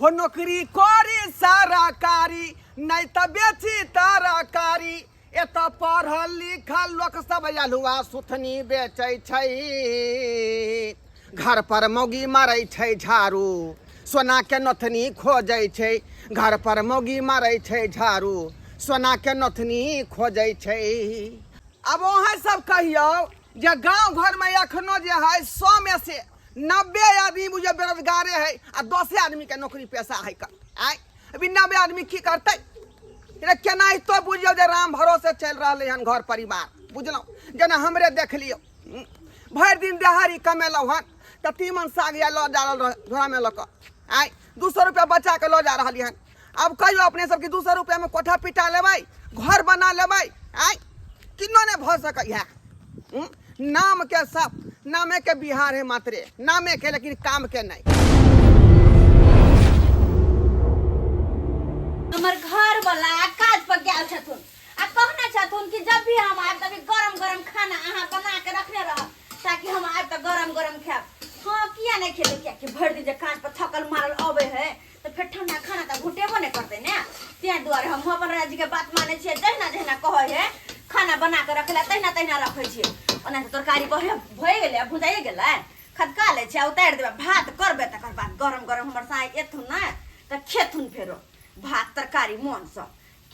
हो नौकरी करी सरकारी, नहीं तऽ बेची तरकारी। एतऽ पढ़ल लिखल लोक सब अल्हुआ सुथनी बेचै छै। घर पर मौगी मारै छै झाड़ू, सोना के नथनी खोजै छै। घर पर मौगी मारै छै झाड़ू, सोना के नथनी खोजै छै। आब अहाँ सब कहियौ जे गाँव घरमे एखनो जे है 100 में से 90 आदमी बुझियौ बेरोजगारे है आ 10 आदमी के नौकरी पेशा है। आय अभी 90 आदमी की करतै? रे केनाहितो बुझियौ जे राम भरोसे चलि रहलै हन घर परिवार, बुझलहुँ? जेना हमरे देख लियौ, भरि दिन देहाड़ी कमेलहुँ हन तऽ तीमन साग या लऽ जा रहल झोरामे लऽ कऽ, आँय 200 रुपया बचा कऽ लऽ जा रहलियै हन। आब कहियौ अपने सबके 200 रुपयामे कोठा पिटा लेबै, घर बना लेबै? आँय किन्नो नहि भऽ सकैए। नाम के सब नामे के बिहार है, मात्रे नामे के, लेकिन काम के नहीं। हमर घर वाला काज पर गेल छथुन आ कहने छथुन कि जब भी हम आयब तभी गरम गरम खाना अहाँ बना के रखने रहब ताकि हम आयब तऽ गरम गरम खायब। हाँ, किया नहीं खेबै? कियाकि भरि दिन जे काज पर थकल मारल अबै है तऽ फेर ठंडा खाना तऽ घुटेबो नहि करतै ने। ताहि दुआरे हम अपन राजी के बात मानै छियै, जहिना जहिना कहै है खाना बना के रखै ला तहिना तहिना रखै छियै। ओना तऽ तरकारी बहे भए गेलै, आब भुजाइए गेलै, खदका लै छियै आ उतारि देबै, भात करबै, तकर बाद गरम गरम हमर साँइ एथुन ने तऽ खेथुन फेरो भात तरकारी मोनसँ,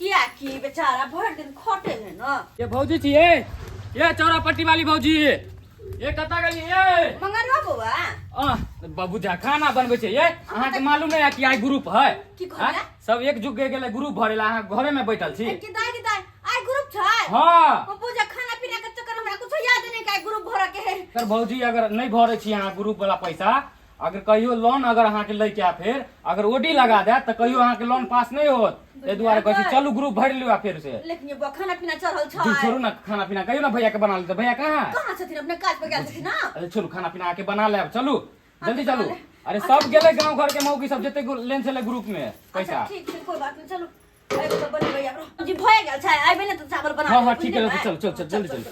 कियाकि बेचारा भरि दिन खटे है न। ये भौजी छियै, ये चौरा पट्टी वाली भौजी, ये कतऽ गेली ये? मंगरवा बौआ। आह, बाबू जा खाना बनबै छै। ये अहाँके मालूम नहीं है कि आइ ग्रुप है? की कहलियै? आँय? सब एकजुट गेलै ग्रुप भरे ला, अहाँ घरे में बैठल छी। की दाइ, की दाइ, आइ ग्रुप छै? हाँ। हम पूजा खाना पीना के चक्कर हमरा कुछो याद नहीं कि आइ ग्रुप भरऽ के है। सर भौजी, अगर नहीं भरे छी अहाँ ग्रुप वाला पैसा, अगर कहियो लोन अगर अहाँके लै के फेर अगर ओडी लगा देत तऽ कहियो अहाँके लोन पास नहीं होत। ताहि दुआरे कहै छी चलू ग्रुप भरि लियौ आ फेर से। लेकिन ये बौआ खाना पीना चढ़ल छै। दूर छोड़ू ना खाना पीना, कहियो ना भैया के बना लेते। भैया कहाँ है? कहाँ छथिन? अपने काज पर गेल छथिन ना। अरे छोड़ू, खाना पीना आके बना लेब, चलू जल्दी बना चलू। लेब। अरे सब गेलै गाँव घर के मौगी सब जते लेन छलै ग्रुप में पैसा। अच्छा ठीक छै, कोई बात नहीं, चलू। एगो तऽ बनेबै आब। जी भए गेल छै, आबे ने तऽ चावल बना हाँ, लेबै, हाँ, ठीक है, बुझलियै? चल, चल, चल, जल्दी चल।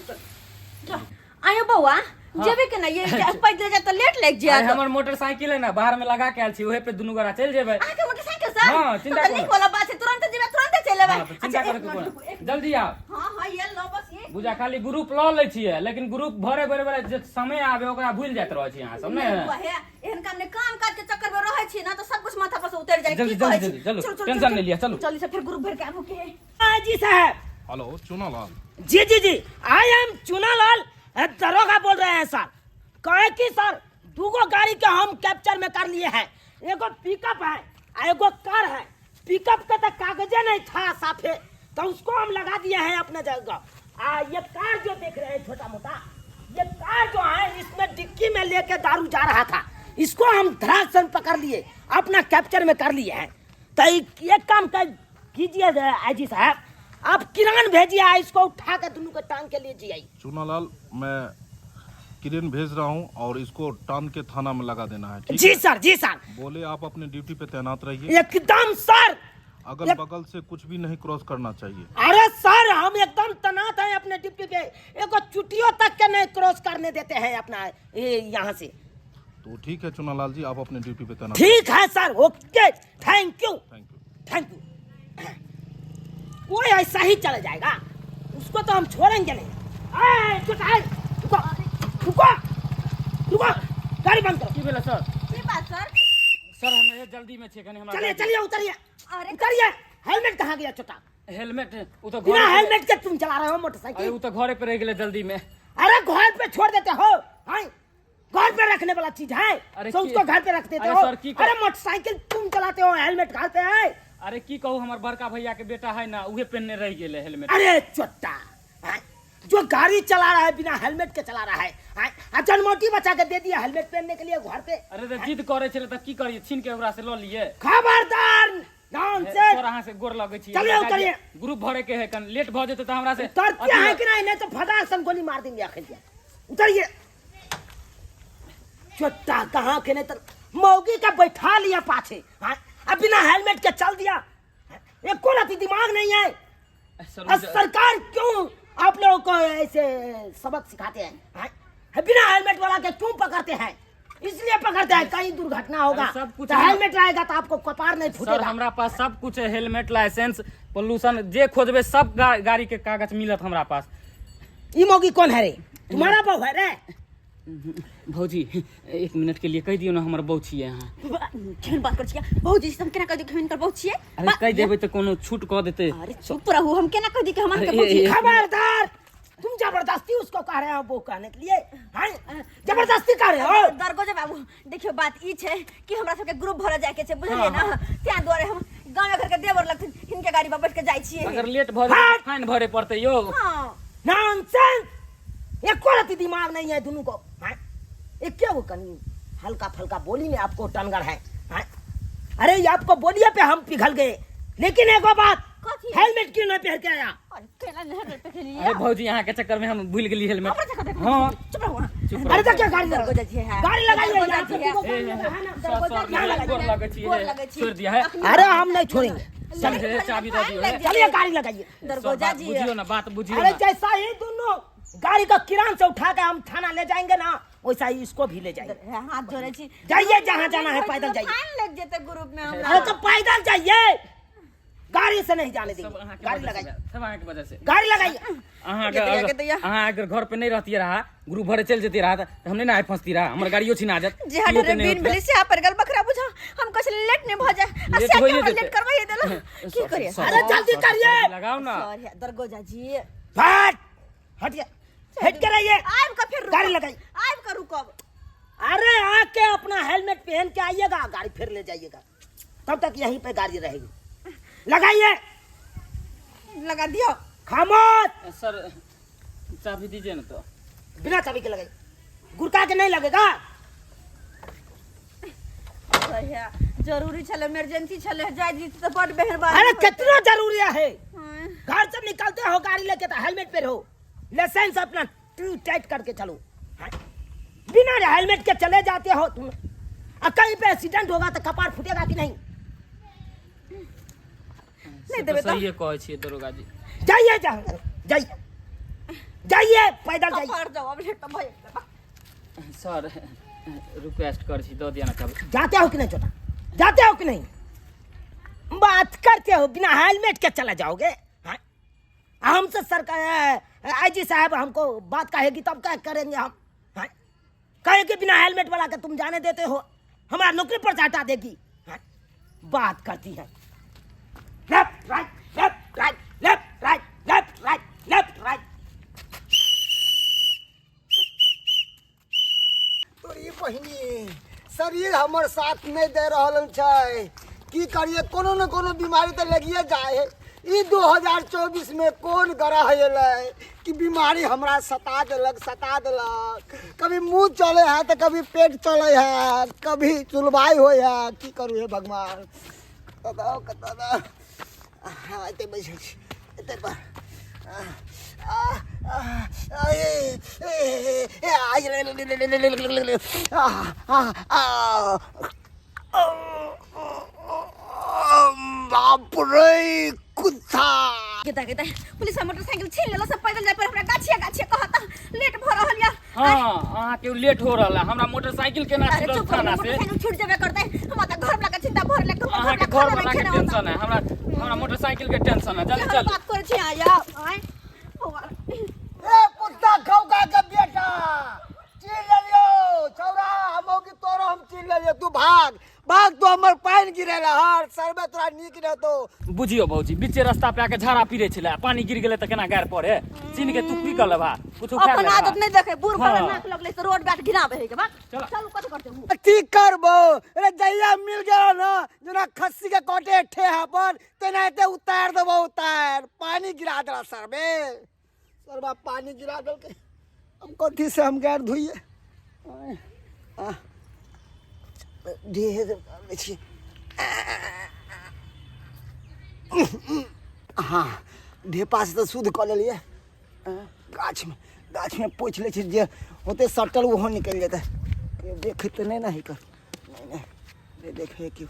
चल। आयो बौआ, जेबे केना? ये पैदल जाय तऽ लेट लागि अरे जायत। हमर मोटरसाइकिल है ना, बाहर में लगा के आयल छी, ओहे पे दुनू गोरा चलि जेबै। अहाँके मोटरसाइकिल सर? हाँ, चिंता तब तऽ कोनो। नीक वाला बात छै, तुरंत जेबै तुरंत चलि एबै। हाँ, तऽ चिंता अच्छा, करे एक के मिनट कोनो। रुकू, एक मिनट। जल्दी आओ। हाँ हाँ, ये लो बस ये। बुझा खाली ग्रुप लऽ लै छियै, लेकिन ग्रुप भरे भरे भरे जे समय आबे ओकरा भूलि जाइत रहै छी अहाँ सब ने। नहीं बुआ, हे, एहन काम ने काम काज के चक्कर में रहै छी ना तऽ सब कुछ माथा पर से उतर जाय। जल्दी, की कहै जल्दी, छी? जल्दी, चलू, चलू, चलू, टेंशन चलू, नहीं लिअ, चलू। जल्दी से फिर ग्रुप भर के आबू के। हाँ जी साहब। हेलो चुनालाल। जी जी जी, I am Chunalal दरोगा बोल रहे हैं सर। कहे कि सर दूगो गाड़ी के हम कैप्चर में कर लिए हैं, एगो पिकअप है आ एगो कार है। पिकअप का तो कागजे नहीं था साफे, तो उसको हम लगा दिए हैं अपने जगह। आ ये कार जो देख रहे हैं छोटा मोटा, ये कार जो है इसमें डिक्की में लेके दारू जा रहा था, इसको हम धड़ाक से पकड़ लिए, अपना कैप्चर में कर लिए हैं। तो एक काम कर कीजिए आई जी साहब, आप किरान भेजिए, इसको उठा के दोनों के टांग के लिए जी आई। चुनालाल, मैं किरण भेज रहा हूँ और इसको टांग के थाना में लगा देना है, ठीक जी है? सर, जी सर। बोले आप अपने ड्यूटी पे तैनात रहिए। एकदम सर। अगल बगल से कुछ भी नहीं क्रॉस करना चाहिए। अरे सर, हम एकदम तैनात हैं अपने ड्यूटी पे, एगो चुटियों तक के नहीं क्रॉस करने देते हैं अपना ये यहाँ से। तो ठीक है चुनालाल जी, आप अपने ड्यूटी पे तैनात। ठीक है sir, okay, thank you. Thank you. Thank you. कोई ऐसा ही चला जाएगा, उसको तो हम छोड़ेंगे नहीं। ए, छोटा, ए, रुको, रुको, रुको, गाड़ी बंद करो। की भेलै सर? की बात सर? सर हम ये जल्दी में छियै कनी हमरा। चलिए चलिए, उतरिए। अरे उतरिए। हेलमेट कहाँ गया छोटा? हेलमेट उ तो बिना घरे पे- हेलमेट के तुम चला रहे हो मोटरसाइकिल? अरे उ तो घरे पे रह गेलै जल्दी में। अरे घर पे छोड़ देते हो? हाँ, घर पे रखने वाला चीज है। अरे तो उसको घर पे रख देते अरे हो? सर, की कर- अरे मोटरसाइकिल तुम चलाते हो, हेलमेट घर पे है? अरे की कहू, हमर बड़का भैया के बेटा है ना, उहे पहनने रह गेलै हेलमेट। अरे चोट्टा, हाँ? जो गाड़ी चला रहा है बिना हेलमेट के चला रहा है, हाँ? आ जनमोटी बचा के दे दिया हेलमेट पहनने के लिए घर पे। अरे तऽ जिद करै छलै तऽ की करियै, छीन के ओकरा से लऽ लियै। खबरदार, नाम से। सर अहाँ से गोर लगै छी। चलिए, उतरिए। ग्रुप भरे के है, कन लेट भऽ जेतै तऽ हमरा से उतरते हैं कि नहीं? नहीं तो फटाक से गोली मार देंगे आखिर। उतरिए। चोट्टा कहाँ के नहीं तो मौगी का बैठा लिया पाछे, हाँ? अब बिना हेलमेट के चल दिया, एको रति दिमाग नहीं है। सर, और सरकार क्यों आप लोगों को ऐसे सबक सिखाते हैं, हाँ? बिना हेलमेट वाला के क्यों पकड़ते हैं? इसलिए पकड़ते हैं, कहीं दुर्घटना होगा अरे सब कुछ तो है। हेलमेट रहेगा तो आपको कपार नहीं सर फूटेगा। हमरा पास सब कुछ है, हेलमेट, लाइसेंस, पोल्यूशन, जे खोजबे सब गाड़ी के कागज मिलत हमरा पास। ई मौगी कौन है रे? तुम्हारा बहू है रे? भौजी एक मिनट के लिए कहि दियौ ने, हमर बहू छियै अहाँ। केहन बात करै छियै भौजी से? हम केना कह दियौ कि हिनकर बहू छियै? अरे कहि देबै तऽ कोनो छूट कऽ देतै। अरे चुप रहू, हम केना कह दी कि हम अहाँके अरे, बहू छियै? खबरदार, तुम जबरदस्ती उसको कह रहे हो वो कहने के लिए, हैं? जबरदस्ती कर रहे हो? दरगोजा बाबू, देखियो बात ई छै कि हमरा सबके ग्रुप भरल जाय के छै, बुझलियै ने? तें दुआरे हम गाँव घर के देवर लगथिन, हिनके गाड़ी पर बैठ के जाइ छियै। अगर लेट भऽ जेतै तऽ फाइन भरे पड़तै यौ। हँ। नॉनसेंस, एको रति दिमाग नहीं है दोनों को, हैं? एक वो कनी हल्का फल्का बोली में आपको टनगर है, हैं? अरे ये आपको बोलिए पे हम पिघल गए, लेकिन एगो बात, कथी? हेलमेट क्यों नहीं पहन के आया? अरे केना नहीं हेलमेट पहनलियै? अरे भौजी, अहाँ के चक्कर में हम भूल गेली हेलमेट। हमरा चक्कर में? हाँ। चुप रहू अहाँ। चुप अरे रहू। तो क्या गाड़ी लगा? दरगोजा जी है। गाड़ी लगाइए, दरगोजा यहाँ पे जी है। दूगो गाड़ी ए, लगा है ना। सर, सर, यहाँ लगाइए। गोर लगै छी, गोर लगै छी। छोड़ि दिया है। अरे हम नहीं छोड़ेंगे। चलिए, चाबी दऽ दियौ। लग चलिए गाड़ी लगाइए। दरगोजा बात जी बुझियौ ना, बात बुझियौ अरे ना। जैसा ही दोनों गाड़ी का किरान से उठा के हम थाना ले जाएंगे ना, वैसा ही इसको भी ले जाएंगे। हाथ जोड़े छी। जाइए, जहाँ जाना है पैदल जाइए। फाइन लग जेतै ग्रुप में हमरा। अरे तो पैदल जाइए, गाड़ी से नहीं जाने सब देंगे। अहाँके गाड़ी वजह से लगाइए, सब अहाँके वजह से। गाड़ी लगाइए। अहाँके गेतैया, अगर गेतैया। अहाँ अगर घर पे नहीं रहती रहा, ग्रुप भरे चल जती रहा, तऽ हम नहीं ना आइ फंसती रहा, हमर गाड़ियो छिना जात। जे हट केओ रे के नहि बिन होत। भेली से पर गल बकरा बुझा, हम कछ लेट नहीं भ जाए आ लेट से होइए हमरा जेतै। लेट करवाइए देला, की करिए? सर, अरे जल्दी सर, करिए। सर, लगाओ ना। सॉरी दरगोजा जी। हट हटिए, हट के रहिए। आब के फिर रुकब। गाड़ी लगाइए। आब के रुकब। अरे आके अपना हेलमेट पहन के आइएगा, गाड़ी फिर ले जाइएगा, तब तक यहीं पे गाड़ी रहेगी। लगाइए। लगा दियो। खामोश। सर चाबी दीजिए ना तो। बिना चाबी के लगाइए, गुरका के नहीं लगेगा। सही जरूरी छले, इमरजेंसी छले, जाय जी त बड मेहरबानी। अरे कितना जरूरी है? हाँ। घर से निकलते हो गाड़ी लेके तो हेलमेट पहनो, लाइसेंस अपना टाइट करके चलो, हाँ? बिना हेलमेट के चले जाते हो तुम, और कहीं पे एक्सीडेंट होगा तो कपार फूटेगा कि नहीं? नहीं देबे तो सहिए कहै छियै दरोगा जी। जाइए, जाइए, जाइए, जाइए, पैदल जाइए। कपार जाओ, अब लेट त भए गेलै। सर रिक्वेस्ट कर छी, दऽ दिअ ना चाबी। जाते हो कि नहीं छोटा, जाते हो कि नहीं? बात करते हो, बिना हेलमेट के चले जाओगे, हाँ? हमसे सरकार आई जी साहब हमको बात कहेगी तब क्या करेंगे हम, हाँ? कहेगी बिना हेलमेट वाला के तुम जाने देते हो, हमारा नौकरी पर से हटा देगी, हाँ? बात करती है। Left right left right left right left right left right. तोरी बहिनी, शरीर हमर साथ नहीं दे रहल छै, की करिए? कोनो न कोनो बीमारी तऽ लगिए जाए है। ई 2024 में कोन ग्रह एलै कि बीमारी हमरा सता देलक, सता देलक। कभी मुँह चले है तऽ कभी पेट चले है, कभी चुलबाई होइ है। की करू हे भगवान? कतऽ कतऽ? हाँ, एते बैसल छी, एते पर। आ, आ, आ, ए, ए, ए, आ, आ, आ, आ, बाप रे, कुत्ता! गेता गेता, पुलिस मोटरसाइकिल छीन लेलक, सब पैदल जाय पर हमरा गाछिया गाछिया कहता, लेट भ रहल या। हाँ, अहाँ के लेट हो रहल है, हमरा मोटरसाइकिल केना अरे छूटल चुप करू, थाना से? मोटरसाइकिल छूट जेबे करतै, हमरा त घर वाला के चिंता भर ले। अहाँ के घर वाला के टेंशन है, हमरा हमरा मोटरसाइकिल के टेंशन है। जल्दी चल। बात करै छी आया आय भगवान। ए कुत्ता खौका के बेटा, चिन्ह लेलियो छौड़ा, हम की तोरो हम चिन्ह लेलियो। तू भाग भाग, तू हमर पानि गिरेला हर सरबे, तोरा नीक रहतो। बुझियो भौजी, बीचे रास्ता पे आके झाड़ा पीरे छलै, पानी गिर गेलै तऽ केना गारि पड़े? चिन्ह के तू की कर लेबा? कुछ उखाड़ अपन लेबा? आदत नहीं देखे बूढ़ हाँ। पर नाक लगले से रोड बाट घिनाबे है के बा। चलो। चलू, कथि करते हूँ? ठीक करबो अरे, जहिया मिल गेलो ना, जेना खस्सी के कटे ठेहा पर तेनाहिते उतार देबो, उतार। पानी गिरा देला सरबे, सरबा पानी गिरा देलकै। अब कथी से हम गारि धोइए? आ, ढेर लै छी। हाँ, ढेपा से तऽ शुद्ध कऽ लेलियै। गाछमे गाछमे पोछि लै छी, जे होतै सटल ओहो निकलि जेतै। केओ देखै तऽ नहि ने है कर, नहि नहि नहि देखै केओ।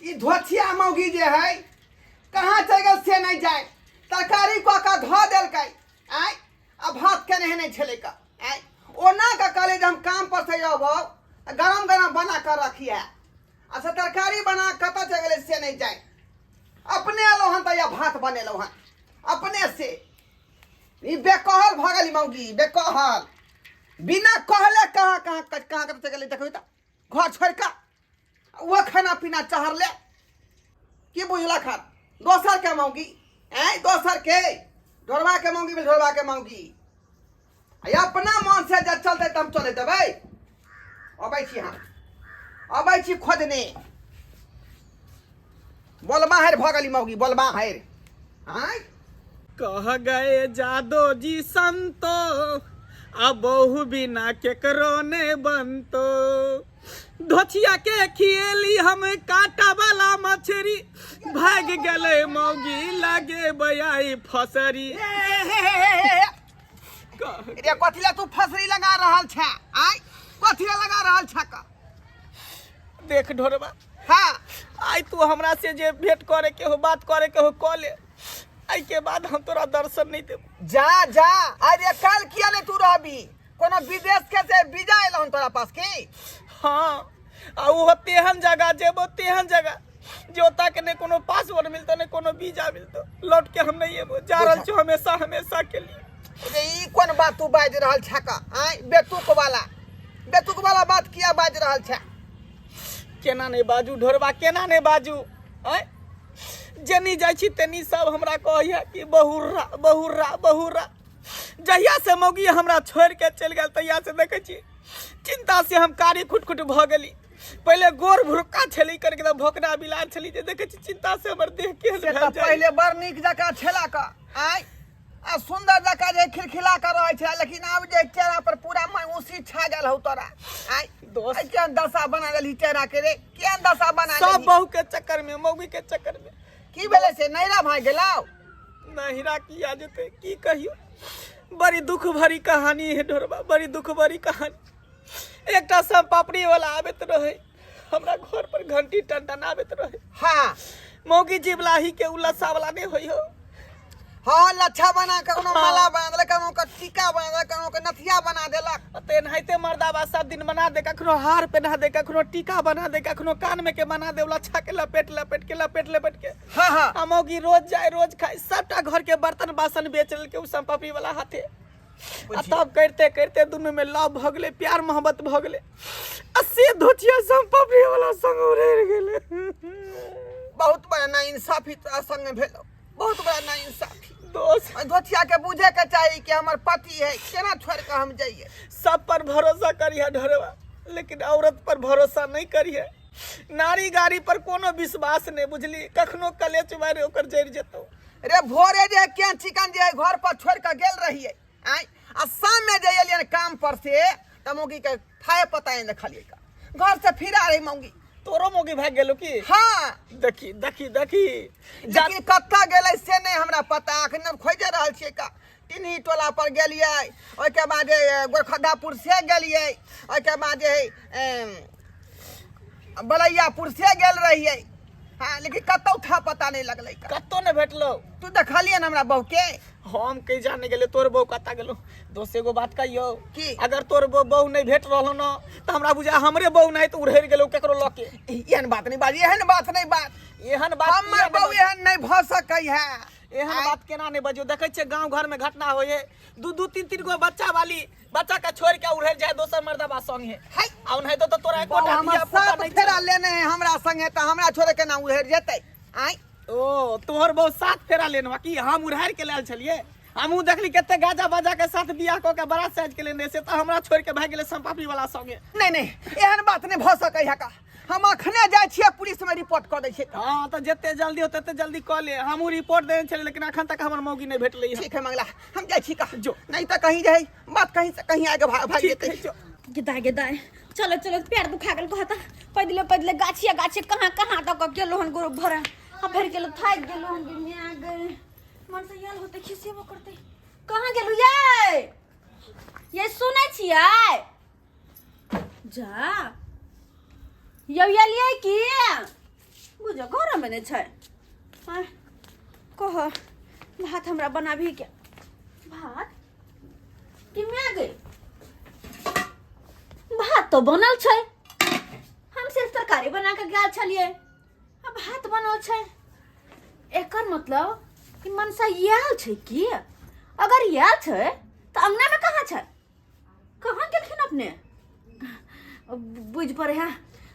ई धोथिया मौगी जे है कहाँ चलि गेल से नहि जाय, तरकारी कऽ कऽ धऽ देलकै। आँय, आ भात केने नहि छलै का आँय ओना के कहले जे हम काम पर से अबौ गरम गरम बना कऽ रखिए आ से तरकारी बना कऽ कतऽ चलि गेलै से नहि जाय अपने एलहुँ हन तऽ या भात बनेलहुँ हन अपने से ई बेकहल भऽ गेली मौगी बेकहल बिना कहले कहाँ कहाँ कहाँ कतऽ चलि गेलै देखबै तऽ घर छोड़ि कऽ वह खाना पीना चहरले की बुझलक हन दोसर के मौगी ऐं दोसर के ढोरबा के मौगी भेल ढोरबा के मौगी आ अपना मन से जब चलते तब चले देबै अबै छी हम अबै छी खोजने बोलबा हेर भऽ गेली मौगी बोलबा हेर आँय कह गए जादो जी संतो आ बहु बिना केकरो ने बनतो धोछिया के खिएली हम कांटा वाला मछरी भाग गेलै मौगी लागे बयाई फसरी रे कथी ला तू फसरी लगा रहल छे आय कथी ला लगा रहल छे का देख ढोरबा हाँ आइ तू हमरा से जे भेंट करे के हो बात करे के हो कऽ ले एहि के बाद हम तोरा दर्शन नहीं देब जा जा अरे कल किया नहीं तू रहबी कोनो विदेश के से वीजा एल हन तोरा पास की हाँ आ उहो तेहन जगह जेबो तेहन जगह जे ओता के नहीं कोनो पासपोर्ट मिलतो नहीं कोनो वीजा मिलतो लौट के हम नहीं एबो जा रहल छी हमेशा हमेशा के लिए रे ई कोन बात तू बाजि रहल छे का आय बेतुक वाला बेतुक वाला बात किया बाजि रहल छे केना नहीं बाजू ढोरबा केना नहीं बाजू आय जेनी जाइ छी तेनी सब हमरा कहैया कि बहुर्रा बहुर्रा बहुर्रा जहिया से मौगी हमरा छोड़ि के चलि गेल तहिया से देखै छी चिंता से हम कारी खुट खुट भऽ गेली पहिले गोर भुरुक्का छली करके तऽ भोकना बिलार छली जे देखै छी चिंता से हमर देह केहन से भेल तऽ जाय पहिले बड़ नीक जकाँ छेला का आय आ सुंदर जकाँ जे खिलखिला कऽ रहै छला लेकिन आब जे चेहरा पर पूरा मायूसी छा गेल हौ तोरा आय दोस्त। आय केहन दशा बना देलही चेहरा के रे केहन दशा बना सब देलही बहू के चक्कर में मौगी के चक्कर में की भेलै से नैरा भाई गेलौ नहिरा किया जेतै की कहियो बड़ी दुख भरी कहानी है ढोरबा बड़ी दुख भरी कहानी एकटा सब पापड़ी वाला आबैत रहे हमरा घर पर घंटी टन आबैत रहे हाँ मौगी जीवलाही के उ लस्सा वाला नहीं होई हो हाँ लच्छा बना के कोनो माला बना देलक कोनो के टीका बना देलक कोनो के नथिया बना देलक तऽ एनाहिते मर्दाबा सब दिन बना दे कखनो हार पहना दे कखनो टीका बना दे कखनो कान में के बना दे लच्छा के लपेट लपेट के लपेट लपेट के हाँ हाँ आ मौगी रोज जाए रोज खाए सबटा घर के बर्तन बासन बेच लेलकै उ सम्पपी वाला हाथे आ तब करिते करिते दुनू में लव भऽ गेलै प्यार मोहब्बत भऽ गेलै आ से धोचिया सम्पपी वाला संग उड़ि गेलै बहुत बड़ा नाइंसाफी तोरा संग भेलो बहुत बड़ा नाइंसाफी दोस्त ओहि धोतिया के बुझे के चाही कि हमर पति है केना छोड़ के हम जाइए सब पर भरोसा करिए ढोरवा लेकिन औरत पर भरोसा नहीं करिए नारी गाड़ी पर कोनो विश्वास नहीं बुझली कखनो कलेच मारे ओकर जरि जेतौ रे भोरे जे केहन चिकन जे घर पर छोड़ के गेल रहिए आय आ शाम में जे एलियन काम पर से त मौगी के थाए पता नहीं देखलिए का घर से फिर आ रही मौगी तोरो मौगी भाग गेलो की हाँ देखी देखी देखी जा लेकिन कतऽ गेलै से नहि हमरा पता अखन हम खोजि रहल छियै का टिन्ही टोला पर गेलियै ओहिके बाद गोरखद्दापुर से गेलियै ओहिके बाद जे बलैयापुर से गेल रहियै हाँ लेकिन कतौ था पता नहीं लगलै का कतौ नहि भेटलो तू देखलियै ने हमरा बहू के हम कहीं जाने गेलियै तोर बहू कतऽ गेलो दोस्त एगो बात कहियो की? अगर तोर बहू नहीं भेट रहलो न तऽ हमरा बुझा हमरे बहू नहीं तऽ उड़ेर गेलो केकरो लऽ के एहन बात नहीं बाज एहन बात नहीं बात एहन बात हमर किया बहू नहि एहन नहीं भऽ सकै है एहन बात केना नहीं बजियो देखै छियै गाँव घर में घटना होइ है दू दू तीन तीन गो बच्चा वाली बच्चा के छोड़ के उड़ेर जाए दोसर मर्दबा संगे है आ ओनाहितो तऽ तोरा एकोटा हमर धिया पुता सात नहि फेरा छौ। लेने है हमरा संगे तऽ हमरा छोड़े के ना उहेर जेतै आँय ओ तोहर बहुत सात फेरा लेने की हम उड़ारि के लायल छलियै हमहूँ देखली कते गाजा बाजा के साथ बियाह कऽ के बड़ा साइज के लेने से तऽ हमरा छोड़ के भागि गेलै सम्पापी वाला संगे नहीं नहीं एहन बात नहीं भऽ सकै है का हम अखने जाइ छियै पुलिस में रिपोर्ट कऽ दै छियै हाँ तऽ जते जल्दी हो तते जल्दी कऽ ले हमहूँ रिपोर्ट देने छलियै लेकिन अखन तक हमर मौगी नहि भेटलै हँ ठीक है मंगला हम जाइ छी का जो। नहीं तऽ कहीं जाइ बात कहीं से कहीं आगे भाग भाग ठीक जेतै है जो। गेदाय गेदाय चलो चलो पैर दुखा गेल कहता पैदले पैदले गाछिया गाछी कहाँ कहाँ तक गेलो हन गोरो भरा आ भरि गेलो थाकि गेलो हन गे गे मन से याल होते खिसेबो करते कहाँ गेलू ये ये सुनै छियै जा यौ एलियै की बुझ घरमे नहि छै आँय, कह भात हमरा बनाबही के भात कि मैं गई भात तो बनल छै हम सिर्फ तरकारी बना के गेल छलियै आ भात बनल छै एकर मतलब कि मनसा आयल छै की अगर आयल छै तऽ अंगना में कहाँ छै कहाँ गेलखिन अपने बुझि पड़े है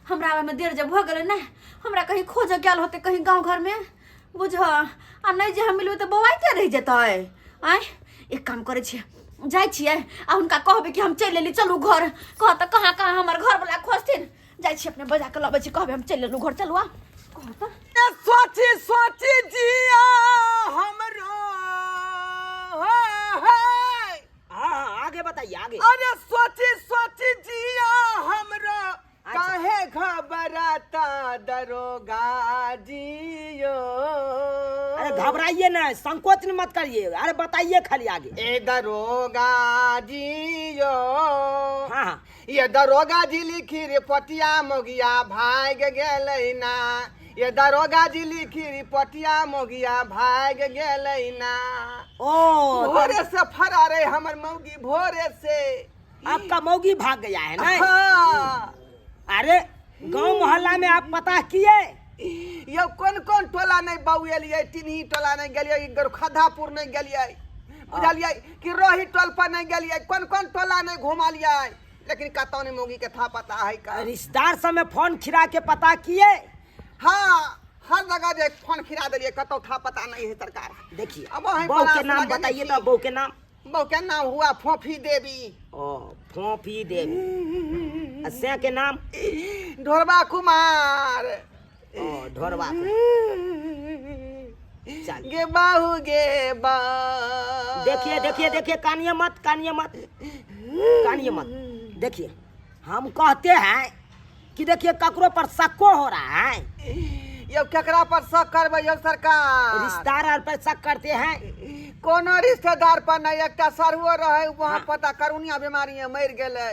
हमरा आबैमे देर जब भऽ गेलै ने हमरा कहीं खोजऽ गेल होतै कहीं गाँव घरमे बुझ आ नहि जे हम मिलबै तऽ बौआइते रहि जेतै आँय एक काम करै छियै जाइ छियै आ हुनका कहबै कि हम चलि एली चलू घर कह तऽ कहाँ कहाँ हमर घरवला खोजथिन जाइ छियै अपने बजा कऽ लबै छी कहबै हम चलि एलहुँ घर चलू आ कह तऽ ए सोची सोची जिया हमरो हे, हे। हाँ हाँ आगे बताइए आगे अरे सोची सोची जिया हमरो काहे घबराता दरोगा जियो अरे घबराइए ना संकोच मत करिए अरे बताइए खाली आगे ए दरोगा जियो हाँ हाँ ये दरोगा जी लिखी रे पटिया मोगिया भाग गेलै ना ये दरोगा जी लिखी रे पटिया मोगिया भाग गेलै ना ओ भोरे से फरार है हमर मौगी भोरे से आपका मौगी भाग गया है ना हाँ। अरे गांव मोहल्ला में आप पता किए यौ कोन कोन टोला नहि बौएलियै टिनही टोला नहि गेलियै गोरखधापुर नहि गेलियै बुझलियै कि रोही टोल पर नहि गेलियै कोन कोन टोला नहि घुमलियै लेकिन कतौ नहि मौगी के था पता है का रिश्तेदार सब में फोन खिरा के पता किए हाँ हर जगह जे फोन खिरा देलियै कतौ था पता नहीं है सरकार देखिए अब वहीं बहू पर के नाम लगेने बताइए छी। तो बहू के नाम बहू के नाम हुआ फोफी देवी ओ फोफी देवी आ से के नाम ढोरबा कुमार ओ ढोरबा को। चल गे बाहू गे बा देखिए देखिए देखिए कानिए मत कानिए मत कानिए मत देखिए हम कहते हैं कि देखिए ककरो पर शक्को हो रहा है यौ केकरा पर शक करबै यौ सरकार रिश्तेदार आर पर शक करते हैं कोनो रिश्तेदार पर नहि एकटा सरुओ रहै वहाँ हाँ। पता करोनिया बीमारी में मरि गेलै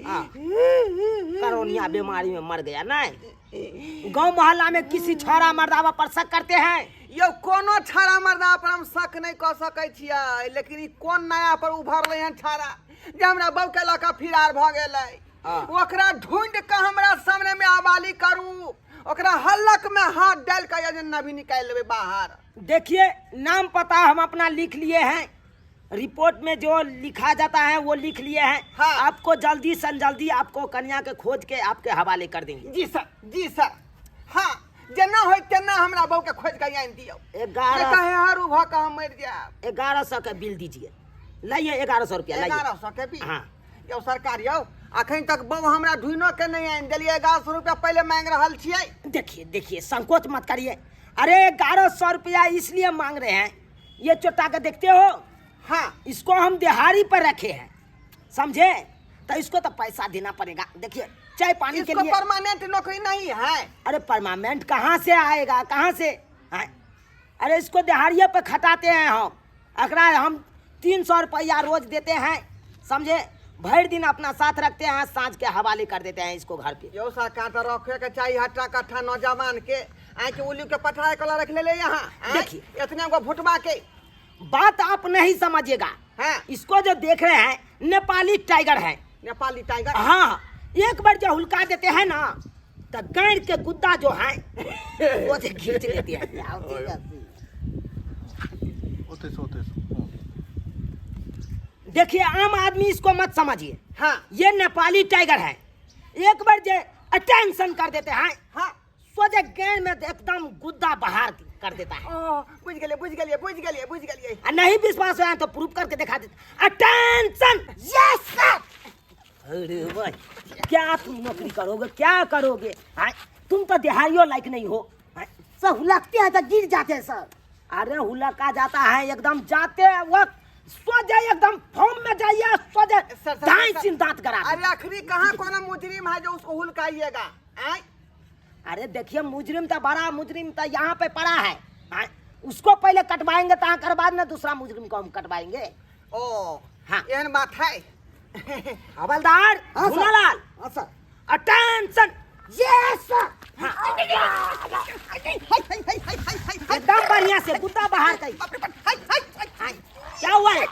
हाँ। करोनिया बीमारी में मर गया नहीं गांव मोहल्ला में किसी छोरा मर्दावा पर शक करते हैं यौ कोनो छाड़ा मर्दा पर हम शक नहि कऽ सकै छियै लेकिन ई कोन नया पर उभरलै हन छाड़ा जे हमरा बहू के लऽ कऽ फिरार भऽ गेलै हाँ। ओकरा ढूंढ कऽ हमरा सामने में आबाली करू ओकरा हल्लक में हाथ डाल कऽ जे नभी निकालि लेबै बाहर देखिए नाम पता हम अपना लिख लिए हैं रिपोर्ट में जो लिखा जाता है वो लिख लिए हैं हाँ। आपको जल्दी से जल्दी आपको कन्या के खोज के आपके हवाले कर देंगे जी सर जी सर हाँ जेना होय तेना हमरा बहू के खोज के आनि दियौ नहि ग्यारह तऽ हरू भऽ कऽ हम मरि जायब 1100 का बिल दीजिए लाइए 1100 रुपया लाइए 1100 के बिल हाँ। यौ सरकार यौ अखन तक बहू हमरा ढूंढो के नहि आनि देलियै 1100 रुपया पहिले मांगि रहल छियै देखिए देखिए संकोच मत करिए अरे 1100 रुपया इसलिए मांग रहे हैं ये चोटा के देखते हो हाँ इसको हम दिहाड़ी पर रखे हैं समझे तो इसको तो पैसा देना पड़ेगा देखिए चाय पानी के इसको लिए परमानेंट नौकरी नहीं है अरे परमानेंट कहाँ से आएगा कहाँ से हैं? अरे इसको दिहाड़िए पे खटाते हैं हम अकरा हम 300 रुपया रोज देते हैं समझे भर दिन अपना साथ रखते हैं साँझ के हवाले कर देते हैं इसको घर पे यौ सरकार तऽ रखे के चाही हट्टा कट्ठा नौजवान के आइ के उल्लू के पठाए कला रख लेले यहाँ आँय? देखिए। इतने गो भुटबा के बात आप नहीं समझिएगा हाँ। इसको जो देख रहे हैं नेपाली टाइगर है नेपाली टाइगर हाँ एक बार जो हुलका देते हैं ना तो गैर के गुद्दा जो है वो से खींच लेते हैं ओतै से ओतै से हँ। देखिए आम आदमी इसको मत समझिए हाँ ये नेपाली टाइगर है एक बार जो अटेंशन कर देते हैं हाँ सोझे गेंद में एकदम गुद्दा बाहर कर देता है ओ बुझि गेलियै बुझि गेलियै बुझि गेलियै बुझि गेलियै आ नहीं विश्वास हुआ तो प्रूफ करके दिखा देते अटेंशन यस सर अरे भाई क्या तुम नौकरी करोगे क्या करोगे हाँ? तुम तो दिहाड़ियों लायक नहीं हो हाँ? सर हुलकते हैं तो गिर जाते हैं सर अरे हुलका जाता है एकदम जाते वक्त सोझे एकदम फॉर्म में जाइए सोझे सर, सर, दाएं सर। सिन दांत करा दे। अरे आखिरी कहाँ कोनो मुजरिम है जो उसको हुलकाइएगा आँय अरे देखिए मुजरिम तो बड़ा मुजरिम तो यहाँ पे पड़ा है हाँ? उसको पहले कटवाएंगे तो कर बाद ना दूसरा मुजरिम को हम कटवाएंगे ओ हाँ। एहन बात है हवलदार हाँ, सर। भुनालाल हाँ सर अटेंशन यस सर एकदम बढ़िया से कुत्ता बाहर कर क्या हुआ है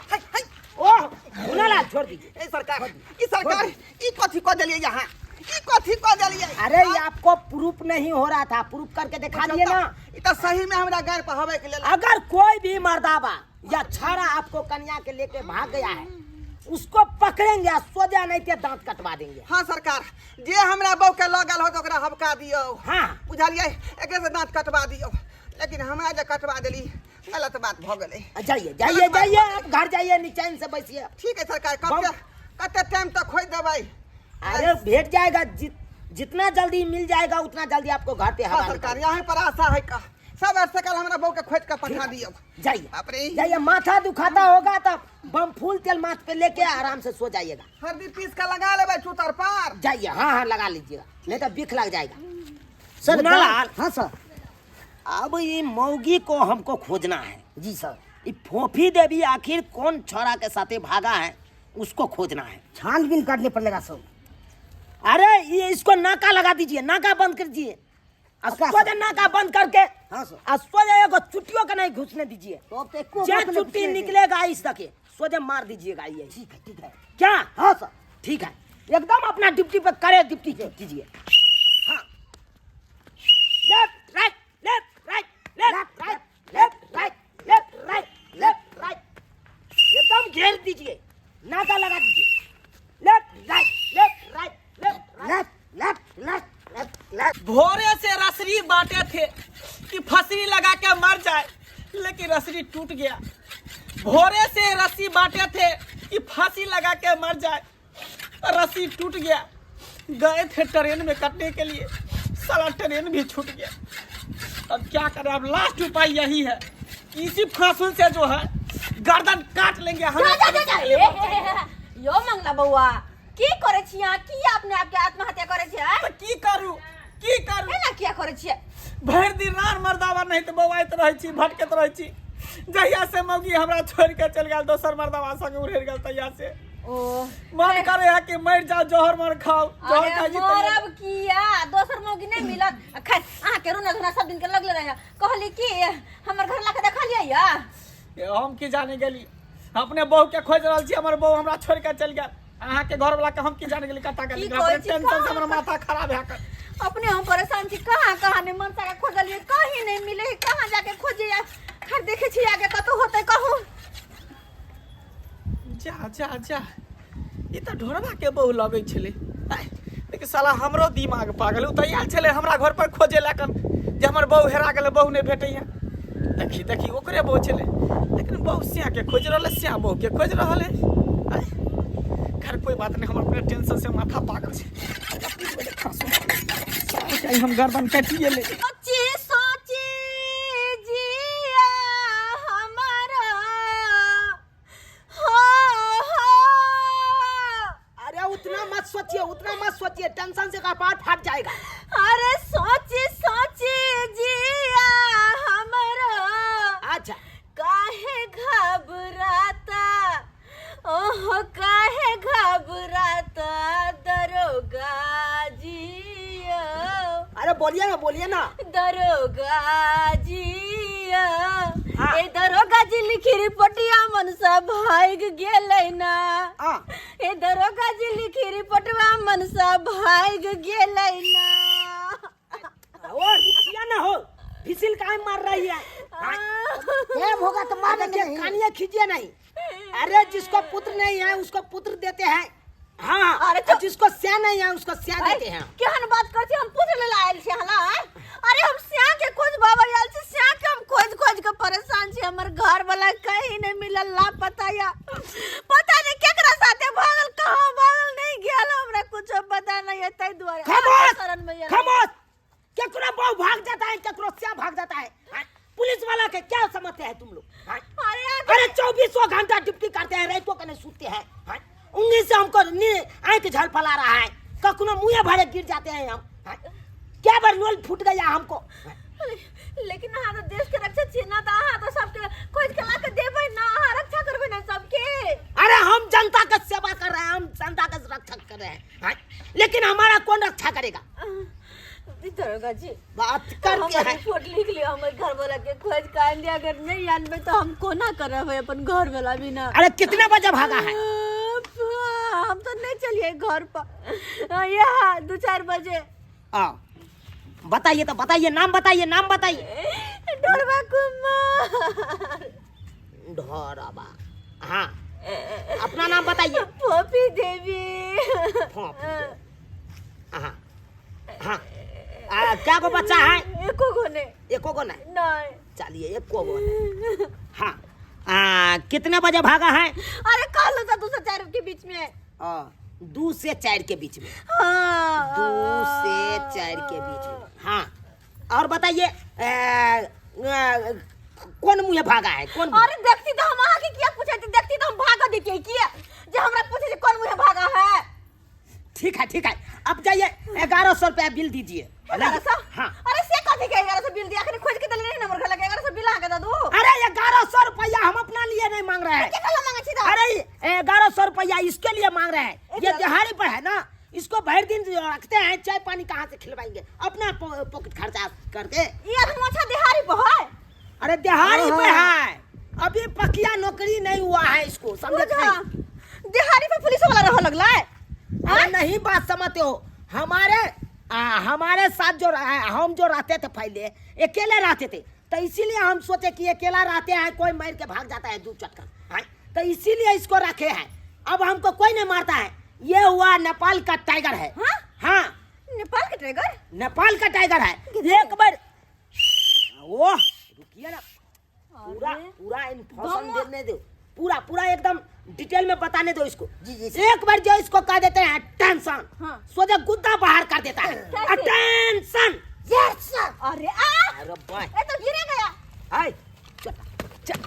ओह चुनालाल छोड़ दीजिए। ए सरकार, ई सरकार, ई कथी कह देलियै यहाँ, ई कथी कह देलियै? अरे ये आपको प्रूफ नहीं हो रहा था, प्रूफ करके दिखा दिए ना। ई त सही में हमरा गार पर हवे के लेल। अगर कोई भी मर्दाबा या छाड़ा आपको कन्या के लेके भाग गया है, उसको पकड़ेंगे आ सोजा नहीं ते दांत कटवा देंगे। हाँ सरकार, जे हमरा बहू के लगल हो तो ओकरा हबका दियौ। हाँ। बुझलियै, एकरे से दांत कटवा दियौ, लेकिन हमरा जे कटवा देली गलत बात भ गेलै। जाइए जाइए जाइए, आप घर जाइए, निचैन से बैसिए। ठीक है सरकार, कब कते टाइम तक खोज देबै? अरे भेट जाएगा, जितना जल्दी मिल जाएगा उतना जल्दी आपको घर पे हाँ हवाले सरकार, कर यहाँ पर आशा है का सब ऐसे कल हमरा बहू के खोज के पठा दियौ। जाइए। बाप रे। जाइए, माथा दुखाता होगा तब बम फूल तेल माथ पे लेके आराम से सो जाइएगा। हल्दी पीस के लगा लेबै चूतर पर। जाइए, हाँ हाँ लगा लीजिएगा, नहीं तो बिख लग जाएगा। सर, मुन्नालाल। हाँ सर। अब ये मौगी को हमको खोजना है। जी सर। ये फोफी देवी आखिर कौन छोरा के साथे भागा है, उसको खोजना है। छानबीन करने पड़ेगा सर। अरे ये इसको नाका लगा दीजिए, नाका बंद कर दीजिए। अच्छा, सोजे नाका बंद करके, हाँ सर। आ सोजे एगो चुट्टियों के नहीं घुसने दीजिए। तो अब तो एको जे बात नहीं चुट्टी घुसने निकलेगा इस तक सोजे मार दीजिएगा ये। ठीक है, ठीक है। क्या? हाँ सर। ठीक है, एकदम अपना ड्यूटी पे करे ड्यूटी कीजिए। हाँ, left right left right left right left right left right left right, एकदम घेर दीजिए, नाका लगा दीजिए। Left right left right left left left left left left. भोरे से रसरी बांटे थे कि फसरी लगा के मर जाए, लेकिन रसरी टूट गया। भोरे से रस्सी बांटे थे कि फांसी लगा के मर जाए, रस्सी टूट गया। गए थे ट्रेन में कटने के लिए, साला ट्रेन भी छूट गया। अब क्या करें, अब लास्ट उपाय यही है कि इसी फांसुल से जो है गर्दन काट लेंगे हम। जा जा जा जा। ए, हे, हे, हे, यो मंगला बौआ की करे छी अहाँ? की अपने आप के आत्महत्या करे छी, आँय? तो की करू, की करू? एना किया करे छी? भरि दिन रान मर्दावा नहीं तो बौआइत रहै छी, भटकैत रहै छी। जहिया से मौगी हमरा छोड़ि के चलि गेल दोसर मर्दावा संगे उड़ि गेल तहिया से ओ मन करे है कि मरि जाओ, जहर मर खाओ, जहर अरे खाइ छी तहिया। मरब किया, दोसर मौगी नहीं मिलत। आ खैर अहाँ के रोना धोना सब दिन के लगले रहे। कहली कि हमर घर ला के देखलियै या? ए, हम की जाने गेली, अपने बहू के खोज रहल छी, हमर बहू हमरा छोड़ि के चलि गेल। अहाँ के घर वाला के हम की जाने गेली कता गेली। की कहै अपने छी, टेंशन से कहाँ हमर माथा खराब है कर। अपने हम परेशान छी, कहाँ कहाँ ने मनसा के खोजलियै, कहीं नहीं मिले, कहाँ जाके खोजियै? खैर देखे छी आगे कतौ होतै कहू। जा जा जा, ई तऽ ढोरबा के बहू लगै छलै। आइ, लेकिन साला हमरो दिमाग पागल, ओ तऽ आयल छलै हमरा घर पर खोजे लए कन जे हमर बहू हेरा गेलै, बहू नहि भेटैया। देखी देखी ओकरे बहू छलै, लेकिन बहू स्या के खोजि रहल है, स्या बहू के खोजि रहल है। आइ, खैर कोई बात नहीं, हमर अपने टेंशन से माथा पागल छै। साला हम गर्दन काटिए ले। सोची सोची जिया हमारा हो हो। अरे उतना मत सोचिए, उतना मत सोचिए, टेंशन से कपार फाट जाएगा। अरे सोची सोची जिया हमारा। अच्छा। काहे घबराता, ओहो काहे घबराता दरोगा जिया। अरे बोलिए ना, बोलिए ना। दरोगा जिया। हाँ। ए दरोगा जी लिखी रिपोर्टिया मनसा भाग गेलै ना। हाँ। ए दरोगा जी लिखी रिपोर्टवा मनसा भाग गेलै ना। ओ रुकिया ना हो, फिसिल काहे मार रही है? प्रेम होगा तो मार देंगे देखिए, नहीं। कानिया खींचिए नहीं। अरे जिसको पुत्र नहीं है उसको पुत्र देते हैं। हाँ, अरे तो- जिसको स्या नहीं है उसको स्या देते हैं। केहन बात कर छी, हम पुत्र लेल आयल छी हला। अरे हम स्या के खोज बाबा आयल छी, स्या के हम खोज खोज के परेशान छी। हमर घर वाला कहीं नहीं मिलल, लापता या पता नहीं केकरा साथे भागल, कहाँ भागल नहीं गेल, हमरा कुछो पता नहीं है, ताहि दुआरे खामोश, शरण में आयल। खामोश। केकरो बहू भाग जाता है, केकरो स्या भाग जाता है। हाँ? पुलिस वाला के क्या समझते हैं तुम लोग? हाँ? अरे अरे 24 घंटा ड्यूटी करते हैं, रातों के नहीं सोते हैं। हाँ? उंगली से हमको आंख झल फला रहा है, कखनो मुँह भरे गिर जाते हैं हम। हाँ? क्या बार लोल फूट गया हमको। लेकिन अहाँ तो देश के रक्षा छी ना, तो अहाँ तो सबके खोज के ला के देबै ना, अहाँ रक्षा करबै ना सबके। अरे हम जनता का सेवा कर रहे हैं, हम जनता का रक्षा कर रहे हैं। हाँ? लेकिन हमारा कौन रक्षा करेगा? दरोगा जी बात करके हमर है। रिपोर्ट लिख लियो, हमर घर वाला के खोज के आन दिया, अगर नहीं आनबे तो हम कोना करब अपन घर वाला बिना। अरे कितने बजे भागा है? हम तो नहीं चलिए घर पर यहाँ 2-4 बजे। आ बताइए तो, बताइए नाम, बताइए नाम बताइए। ढोरबा कुमार। ढोरबा, हाँ अपना नाम बताइए। फोफी देवी। फोफी देवी। हाँ हाँ। क्या को बच्चा है? एको गो ने। एको गो नहीं? नहीं। चलिए एको गो नहीं। हाँ। कितने बजे भागा है? अरे कल था 2 से 4 के बीच में। 2 से 4 के बीच में। हाँ। 2 से 4 के बीच में। हाँ और बताइए कौन मुझे भागा है? कौन? अरे देखती तो हम आके किया पूछे थी, देखती तो हम भागा देती किया जो हमरा पूछे कौन मुझे भागा है। ठीक है ठीक है, अब जाइए 1100 रुपया बिल दीजिए। 1100? हाँ। अरे से कथी के 1100 बिल दिया? अखनी खोज के देले नहीं नंबर घर लगे 1100 बिल आके दे दू। अरे 1100 रुपया हम अपना लिए नहीं मांग रहे हैं। के कला मांगे छी? अरे 1100 रुपया इसके लिए मांग रहे हैं, ये दिहाड़ी पर है ना, इसको भर दिन रखते हैं, चाय पानी कहाँ से खिलवाएंगे, अपना पॉकेट खर्चा करके। ये अच्छा दिहाड़ी पर है? अरे दिहाड़ी पे है, अभी पकिया नौकरी नहीं हुआ है इसको, समझे? दिहाड़ी पे पुलिस वाला रह लगला है। अरे नहीं बात समझते हो, हमारे साथ जो हम जो रहते थे पहले अकेले रहते थे, तो इसीलिए हम सोचे कि अकेला रहते हैं कोई मार के भाग जाता है 2 चक्कर, तो इसीलिए इसको रखे हैं। अब हमको कोई नहीं मारता है। ये हुआ नेपाल का टाइगर है। हाँ, हाँ। नेपाल का टाइगर? नेपाल का टाइगर है। एक बार वो रुकिए ना, पूरा पूरा इन्फॉर्मेशन देने दो, पूरा पूरा एकदम डिटेल में बताने दो इसको। जी जी। एक बार जो इसको कह देते हैं टेंशन, हाँ। सोचा गुद्दा बाहर कर देता है। टेंशन। Yes sir. अरे आ, अरे भाई ये तो गिरे गया। हाय चल,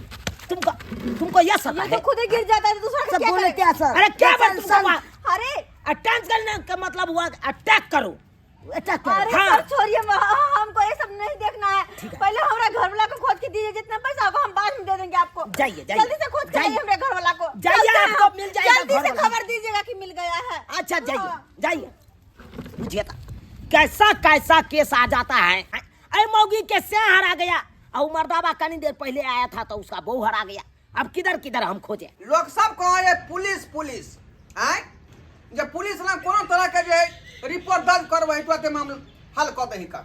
तुमको तुमको यस ये तो खुद ही गिर जाता है, दूसरा सब क्या बोले करेगा? क्या सर? अरे क्या बात तुमको? अरे अटैच करने का मतलब हुआ अटैक करो। अटैक करो। अरे हाँ। सर छोड़िए, हमको ये सब नहीं देखना है। पहले हमारा घर वाला को खोज के दीजिए, जितना पैसा होगा हम बाद में दे देंगे आपको। जाइए जाइए, जल्दी से खोज के लाइए हमारे घर वाला को। जाइए, आपको मिल जाएगा। जल्दी से खबर दीजिएगा कि मिल गया है। अच्छा जाइए जाइए। बुझिए कैसा कैसा केस आ जाता है। अरे मौगी के से हरा गया, और मर्दाबा कनी देर पहले आया था तो उसका बहू हरा गया। अब किधर किधर हम खोजे। लोग सब कहे पुलिस पुलिस, आय जब पुलिस ना कोनो तरह के जे रिपोर्ट दर्ज करबै तुरंत मामला हल क दही का।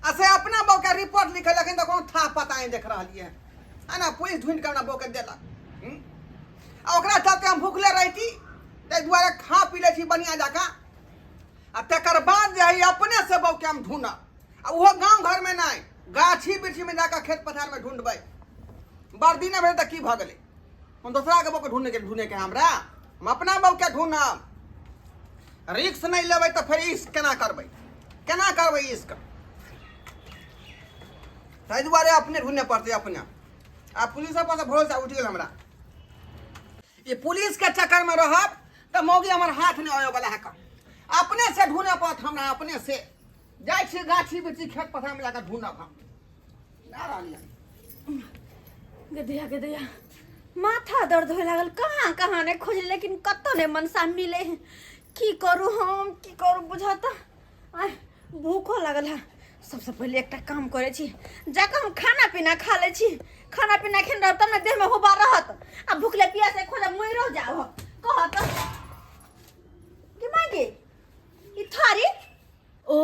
आ से अपना बहू के रिपोर्ट लिखे, लेकिन तो कोनो था पता नहीं देख रहलियै है ना। पुलिस ढूंढ के अपना बहू के देलक। आ ओकरा चलते हम भूखले रहती, ताहि दुआरे खा पी लै छी बढ़िया जकाँ। आ तकर बाद जे है अपने से बहू के हम ढूंढब, आ ओहो गाँव घर में नहीं, गाछी वृक्षी में जाकर खेत पथार में ढूंढबै। बर्दी नहि भेल तऽ की भऽ गेलै, हम दोसरा के बहू के ढूंढे के हमरा, हम अपना बहू के ढूंढब। रिक्स नहीं लेबै तऽ फेर इश्क केना करबै, केना करबै इश्क? ताहि दुआरे अपने ढूंढे पड़तै अपने। आ पुलिस पर भरोसा उठि गेल हमरा। ई पुलिस के चक्कर में रहब तऽ मौगी हमर हाथ नहि आबै वाला है। अपने से ढूंढे पड़त हमरा, अपने से जाइ छी गाछी बिरछी खेत पथार में जाकर ढूंढब हम। ना रहलियै। गदैया गदैया माथा दर्द होए लागल, कहाँ कहाँ नहीं खोजली लेकिन कतौ नहीं मनसा मिले। की करू हम, की करू बुझाता। आय भूखो लागल है। सबसे पहले एकटा काम करे छी, जाकर हम खाना पीना खा ले छी। खाना पीना खेने रहब तब ने देह में हुबा रहत, आ भूखले प्यासे खोजब मरि जाओ। कहत कि मांगे ई थारी ओ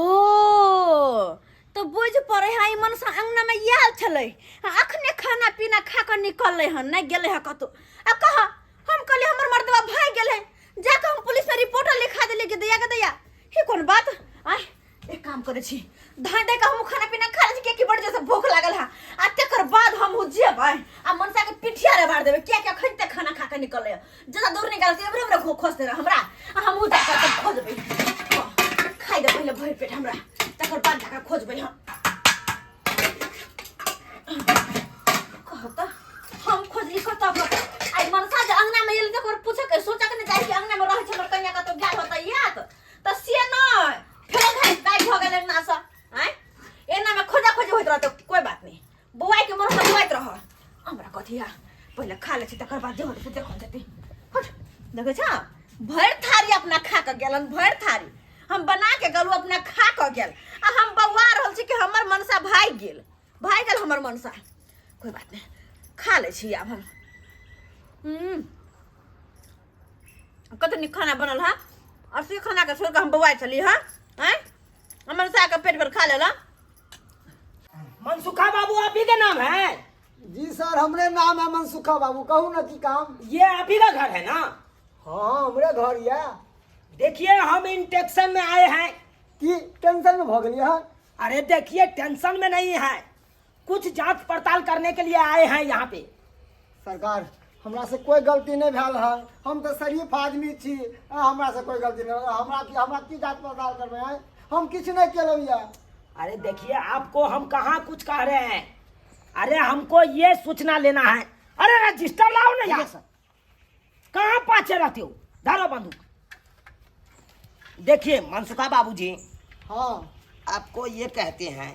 तो बुझ पड़े है ई मनसा अंगना में आयल छलै, अखने खाना पीना खा कऽ निकललै हन, नहि गेलै हँ कतौ। आ कह हम कहलियै हमर मर्दबा भागि गेलै, जाकऽ हम पुलिस में रिपोर्ट लिखा देलियै कि दैया के दैया। ही कोन बात? आय एक काम करै छी, धाँइ दऽ कऽ हमहूँ खाना पीना खा लै छी, कियाकि बड़ जोरसँ भूख लागल है। आ तकर बाद हमहूँ जेबै आ मनसा के पिठिया रबाड़ देबै, कियाकि अखन तक खाना खा कऽ निकललै हँ। जतऽ दूर निकालतै एमहरे ओमहरे खोजतै रहै हमरा, आ हमहूँ जाकऽ तब खोजबै। खाइ दे पहिले भरि पेट हमरा, तकर बाद जाकऽ खोजबै हम। कहत हम खोजली कतऽ कतऽ। आइ मनसा जे अंगना में एलै तकर पूछे के सोचक ने जाइ कि अंगना में रहै छै हमर कनिया कतौ गेल होतै याद, तऽ से नहि फेरो घाइ गायब भऽ गेल अंगना सँ। आँय एना में खोजा खोजी होइत रहतै, कोई बात नहीं, बौआइ के मन होतै बौआइत रह। हमरा कथी है, पहिले खा लै छी तकर बाद जे होतै से देखल जेतै। हट देखै छ भरि थारी अपना खा कऽ गेलन, भरि थारी हम बना के गेलहुँ अपना खा कऽ गेल। आ हम बौआ रहल छी कि हमर मनसा भागि गेल, भागि गेल हमर मनसा। कोई बात नहीं, खा लै छी आब हम। कते नीक खाना बनल है और से खाना के छोड़ के हम बौआइ छली हँ आँय हमर साहके पेट भर खा लेला। मनसुखा बाबू आप ही के नाम है? जी सर, हमरे नाम है मनसुखा बाबू। कहू ना की काम? ये आप ही का घर है ना? हाँ, हमरे घर ये। देखिए हम इंटेक्शन में आए हैं। की टेंशन में भ गेलियै हन? अरे देखिए टेंशन में नहीं है, कुछ जांच पड़ताल करने के लिए आए हैं यहाँ पे। सरकार हमरा से कोई गलती नहीं भेल है, हम तो शरीफ आदमी छी, हमरा से कोई गलती नहीं। हमरा की जांच पड़ताल करबै हैं? हम किछु नहीं केलहुँ ये। अरे देखिए आपको हम कहाँ कुछ कह रहे हैं, अरे हमको ये सूचना लेना है। अरे रजिस्टर लाओ ना यार, कहाँ पाछे रहते हो? धरो बंदूक। देखिए मनसुखा बाबूजी, हाँ आपको ये कहते हैं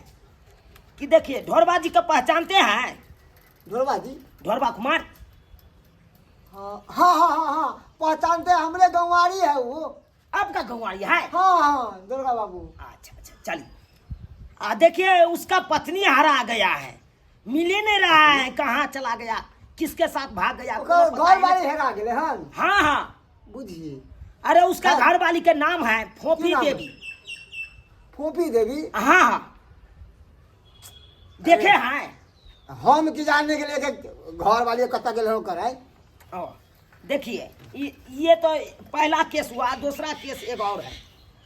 कि देखिए ढोरबा जी को पहचानते हैं? ढोरबा जी? ढोरबा कुमार। हाँ हाँ हाँ हाँ हाँ पहचानते हैं, हमरे गंवारी है वो। आपका गंवारी है? हाँ हाँ दुर्गा बाबू। अच्छा अच्छा चलिए। देखिए उसका पत्नी हरा गया है, मिले नहीं रहा है, कहाँ चला गया, किसके साथ भाग गया, ओकर कोनो पता घर ही वाली नहीं। हेरा गेलै हन? हाँ हाँ बुझिए। अरे उसका हाँ। घर वाली के नाम है फोफी की नाम है? देवी। फोफी देवी? हाँ हाँ देखे हैं। हम की जानने के लिए कि घर वाली कतऽ गेल हो कराय? ओ, देखिए ये तो पहला केस हुआ, दूसरा केस एक और है।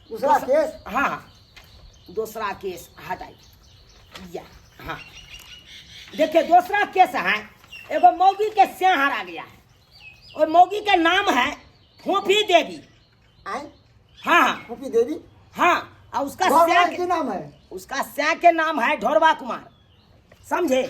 दूसरा केस? हाँ हाँ दूसरा केस हटाइए। या हाँ देखिए दूसरा केस है, एगो मौगी के सिया हरा गया है और मौगी के नाम है फोफी देवी। आए? हाँ हाँ फोफी देवी? हाँ, और उसका घर सिया वाले के की नाम है? उसका सिया के नाम है ढोरबा कुमार, समझे?